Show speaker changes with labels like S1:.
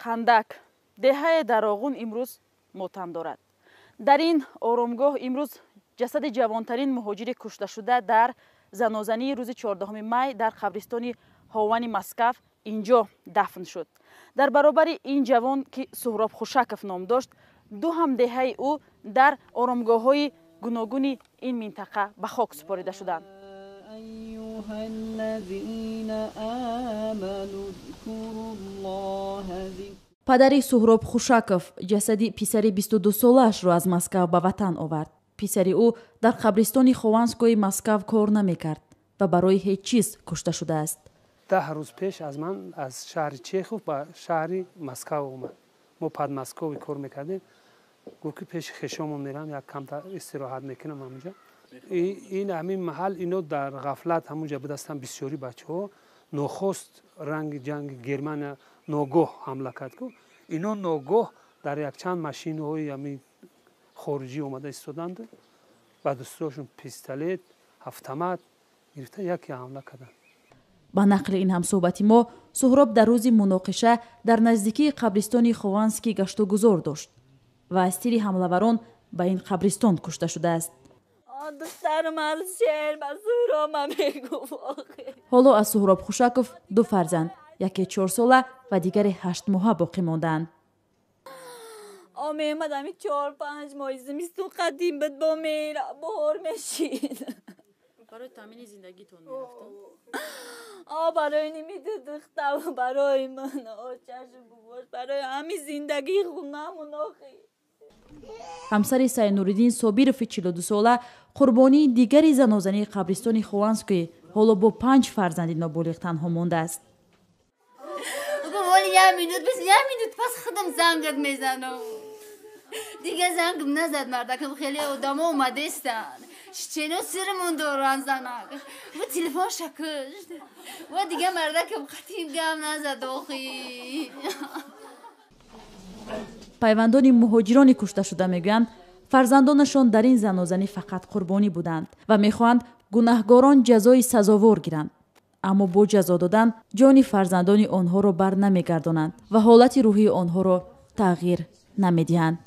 S1: Қандак, деҳае дар Роғун, имрӯз мотам дорад. Дар ин оромгоҳ имрӯз ҷасади ҷавонтарин муҳоҷири кушташуда дар занозании рӯзи 14 май дар қабристони Ҳовани Москав инҷо дафн шуд. Дар баробари ин ҷавон, ки Суҳроб Хушаков ном дошт, ду ҳамдеҳаи ӯ дар оромгоҳҳои гуногуни ин минтақа ба хок супорида шуданд. Падари Суҳроб Хушаков ҷасади писари 22-солаашро аз Москав ба ватан овард. Писари ӯ дар қабристони Хованскои Москав кор намекард ва барои ҳеҷ чиз кушта шудааст.
S2: 10 рӯз пеш аз ман аз шаҳри Чехов ба шаҳри Москав омад. Мо Подмоскови кор мекардем. Гуфт, ки пеши хешомон мерам, як камтар истироҳат мекунам ҳамунҷа. Ин ҳамин маҳал ино дар ғафлат ҳамунҷа будастанд бисёри бачаҳо. Нохост ранги ҷанги Германия ногоҳ ҳамла кард, ку ино ногоҳ дар якчанд машинаҳои ҳамин хориҷӣ омада истоданд, ба дастошон пистолет, автомат гирифта, яке ҳамла карданд.
S1: Ба нақли ин ҳамсӯҳбати мо, Суҳроб дар рӯзи муноқиша дар наздикии қабристони Хованский гаштугузор дошт ва аз тири ҳамлаварон ба ин қабристон кушта шудааст. Ҳоло аз Суҳроб Хушаков ду фарзанд, яке 4-сола ва дигаре 8-моҳа боқӣ мондаанд.
S3: Меомад ами 4-5 моҳи зимистон қадим буд, бо мера бор мешид.
S1: Барои таъмини зиндагитон мерафтанд?
S3: Барои нимиду духтав, барои ман, очашу бубош, барои ҳами зиндагии хунамун охи.
S1: Ҳамсари Сайнуриддин Собирови 42-сола қурбонии дигари занозании қабристони Хованский ҳоло бо 5 фарзанди ноболиғ танҳо мондааст.
S4: Вали як минут, бис як минут пас худам зангат мезанам. Дига зангам назад мардакам, хеле одамо омадестанд. Чено сирмон доран занак. Ва телефон шакушт. Ва дига мардакам қатъин гам назад охи.
S1: Пайвандони муҳоҷирони кушташуда мегӯянд, фарзандонашон дар ин занозанӣ фақат қурбонӣ буданд ва мехоҳанд гунаҳгорон ҷазои сазовор гиранд, аммо бо ҷазо додан ҷони фарзандони онҳоро бар намегардонанд ва ҳолати рӯҳии онҳоро тағйир намедиҳанд.